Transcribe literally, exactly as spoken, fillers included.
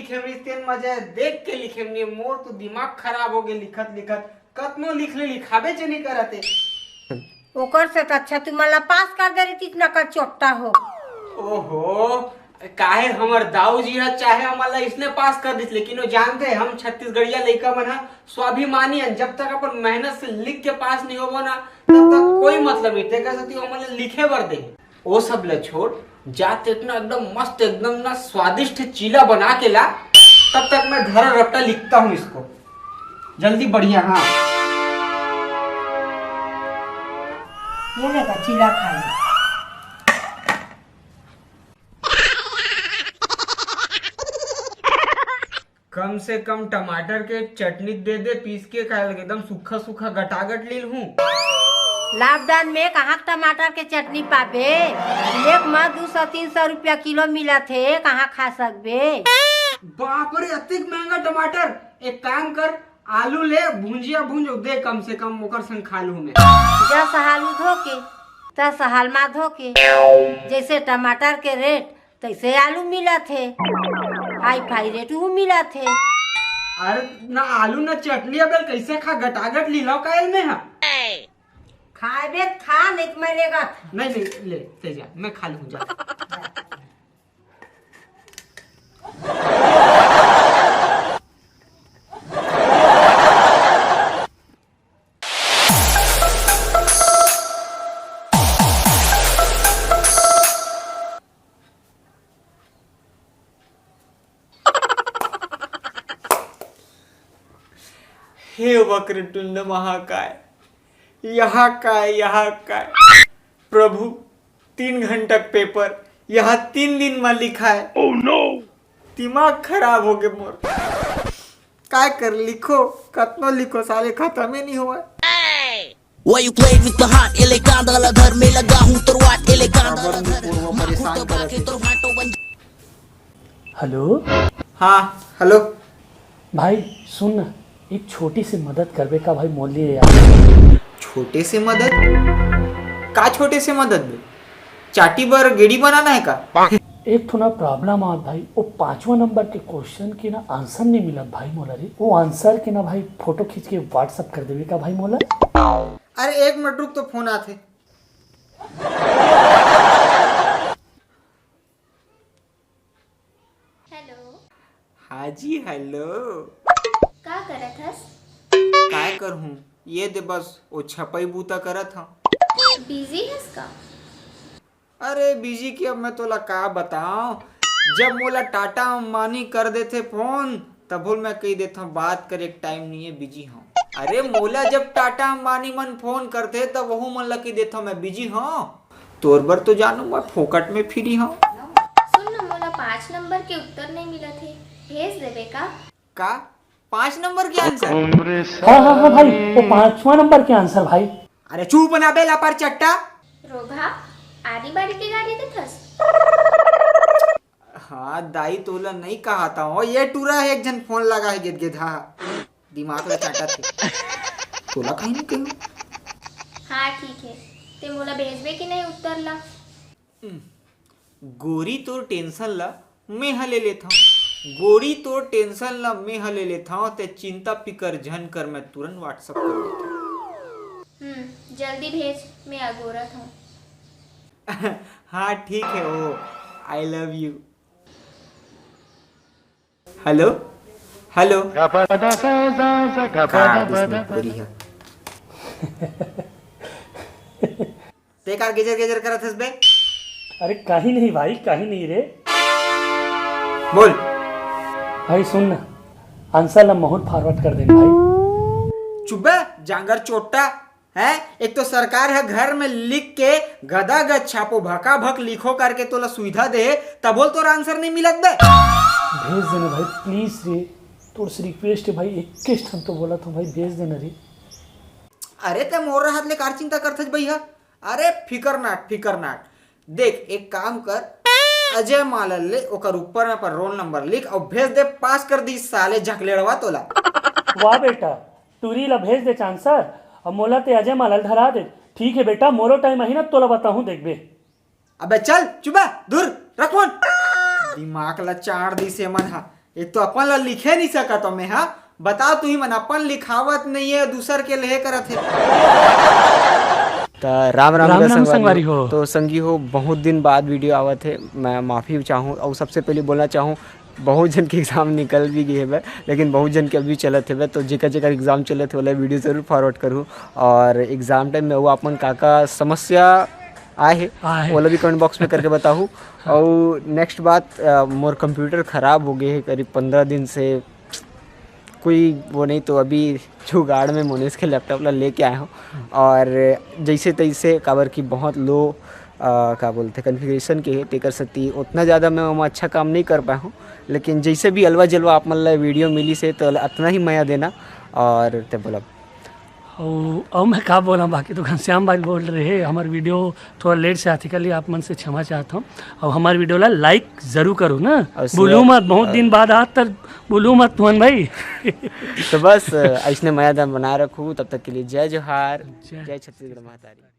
लिखेम रिश्ते मजा देख के लिखेम नहीं, मोर तो दिमाग खराब हो गए लिखत लिखत, कतनो लिख ले लिखाबे च नहीं करते। ओकर से तो अच्छा तुमन ला पास कर दे रही, इतना कर चोट्टा हो। ओहो, काहे हमर दाऊ जी ह चाहे हमन ला इसने पास कर दिस, लेकिन वो जानते हैं हम छत्तीसगढ़िया लइका मन ह स्वाभिमानी हन, जब तक अपन मेहनत से लिख के पास नहीं होबो ना, तब तक कोई मतलब नहीं। तेकर सेती ओमन ला लिखे बर दे। ओ सब ला छोड़, जा ते इतना एकदम मस्त, एकदम ना स्वादिष्ट चीला बना के ला, तब तक मैं धरा रपटा लिखता हूँ इसको। जल्दी बढ़िया। हाँ, ये ले का चीला खा ले। कम से कम टमाटर के चटनी दे दे पीस के खाए लगे, एकदम सूखा सूखा गटागट लील हूँ। लॉकडाउन में कहाँ टमाटर के चटनी पाबे? एक में दू सौ तीन सौ रुपया किलो मिला थे, कहाँ खा सकबे? बाप रे, अतिक महंगा टमाटर। एक काम कर, आलू ले, भुंजिया भूंज दे, कम से कम ओकर संग खा लूँ मैं। दस आलू धो के, दस हाल मा धो के, जैसे टमाटर के रेट तैसे आलू मिला थे, हाई फाई रेट हूँ मिला थे। अरे ना आलू ना चटनी, अब कैसे खा, गटागट लील हूँ कायल में हा। खाबे खा, नहीं तो मैं लेगा। नहीं नहीं, ले ते जा, मैं खा लूँ जा। हे वक्रतुंड महाकाय, यहाँ काय, यहाँ काय? प्रभु, तीन घंटा के पेपर, यहाँ तीन दिन में लिखा है। Oh no! दिमाग खराब हो गए मोर। काय कर लिखो, कतनो लिखो, साले खत्म ही नहीं हुआ। Why you play with the heart? Ele canta la dhar me laga hoon tarwat, ele canta la dhar. पूर्व परेशान करत हे। हेलो। हाँ, हेलो। भाई सुन ना, एक छोटी सी मदद करबे का भाई मोर लिए यार। छोटे से मदद? का छोटे से मदद बे? चाटी बर गेड़ी बनाना है का? एक ठो ना प्रॉब्लम आवत भाई, वो पांचवा नंबर के क्वेश्चन के ना आंसर नहीं मिलत भाई मोला रे। वो आंसर के ना भाई फोटो खींच के व्हाट्सएप कर देबे का भाई मोला? अरे एक मिनट रुक तो, फोन आथे। हेलो। हाँ जी, हेलो। का करत हस? काय करहूँ, ये दे बस वो छपई बूता करत हूँ। बिजी हस का? अरे बिजी के अब मैं तोला का बताऊँ, जब मोला टाटा अंबानी कर देथे फोन, तभो मैं कही देथव बात करे के टाइम नहीं है, बिजी हूँ। अरे मोला जब टाटा अंबानी मन फोन करथे तब वहू मन ला कही देथव मैं बिजी हूँ। तोर बर तो जानू मैं फोकट में फ्री हूँ। सुन न, मोला पाँच नंबर के उत्तर नहीं मिलत हे, भेज देबे का? का पाँच नंबर के आंसर? हाँ हाँ हाँ भाई, वो पांचवा नंबर के आंसर भाई। अरे चुप ना बे लपर चट्टा। रोगहा, आरी बारी के गाली देथस। हाँ दाई, तोला नहीं कहाता हूँ, ये टूरा है एक जन फोन लगा है गेद गेद, हाँ, दिमाग ला चाटा थे। तोला कहीं नहीं कहूँ। हाँ ठीक है, ते मोला भेजबे कि नहीं उत्तर ला? गोरी तोर टेंशन ला मैं ह ले लेथव। गोरी तोर टेंशन ला मैं ह ले लेथव, ते चिंता फिकर झन कर, मैं तुरंत WhatsApp कर देथव। हम्म, जल्दी भेज, मैं अगोरत हूँ। हाँ ठीक है, ओ I love you। Hello, hello. का बिस्मिल पूरी है। ते का गेजर गेजर करत हस बे? अरे कहीं नहीं भाई, कहीं नहीं रे। बोल। भाई सुन ना, आंसर ला महूँ फॉरवर्ड कर देन भाई। चुप बे, जांगर चोट्टा। है, एक तो सरकार है घर में लिख के गदा गद छापो, भका भक लिखो करके तोला सुविधा दे, तभो ले तोर आंसर नहीं मिलत बे। भेज देना भाई प्लीज रे, तोर से रिक्वेस्ट है भाई, इक्कीस ठन तो बोलत हूँ भाई, भेज देना रे। अरे ते मोर हाथ ले कार चिंता करथस भैया? अरे फिकर नाट, फिकर नाट। देख एक काम कर, अजय मालल ले ओकर ऊपर में अपन रोल नंबर लिख और भेज दे, पास कर दी साले झकलेड़वा तोला। वाह बेटा, टूरी ला भेज दे चांसर, अब मोला ते अजय मालल धरा दे। ठीक है बेटा, मोरो टाइम आही ना तोला बताहूँ देखबे। अबे चल चुबा दूर रख फोन। दिमाग ला चाड़ दी से मन हा। एक तो अपन ला लिखे नहीं सकत हो मैं, हाँ, बताओ तुही मन, अपन लिखावत नहीं है, दूसर के ले करत है। त राम राम राम गा राम संगवारी संगवारी हो। हो। तो संगी हो, बहुत दिन बाद वीडियो आवत है, मैं माफ़ी चाहूँ और सबसे पहले बोलना चाहूँ, बहुत जन के एग्जाम निकल भी गए हवे, लेकिन बहुत जन के अभी चलत हवे, तो जेकर जेकर एग्जाम चलत है, वाला वीडियो जरूर फॉरवर्ड करूँ। और एग्जाम टाइम में वो अपन का का समस्या आए है, आए है। ओला भी कमेंट बॉक्स में करके बताहू। हाँ। और नेक्स्ट बात, अ, मोर कंप्यूटर खराब हो गए है करीब पंद्रह दिन से, कोई वो नहीं, तो अभी जुगाड़ में मोनेश के लैपटॉप ला लेके आया हूँ। और जैसे तैसे, काबर कि बहुत लो, अ, का बोलते, कॉन्फ़िगरेशन के है, तेकर सेती उतना ज़्यादा मैं ओमा अच्छा काम नहीं कर पाया हूँ। लेकिन जैसे भी अलवा जलवा आप मन ला वीडियो मिली से, तो अतना ही मया देना। और ते बोला अउ, अउ मैं का बोला, बाकी तो घनश्याम भाई बोल रहे हैं, हमार वीडियो थोड़ा लेट से आथे, के लिए आप मन से क्षमा चाहत हूँ। अउ हमार वीडियो ला लाइक जरूर करो ना, और भूलू शेयर, मत, बहुत और दिन बाद आत, तर भूलू मत तुहन भाई। तो बस, अ, ऐसने मया दम बनाए रखू। तब तक के लिए जय जोहार, जय जय छत्तीसगढ़ महतारी।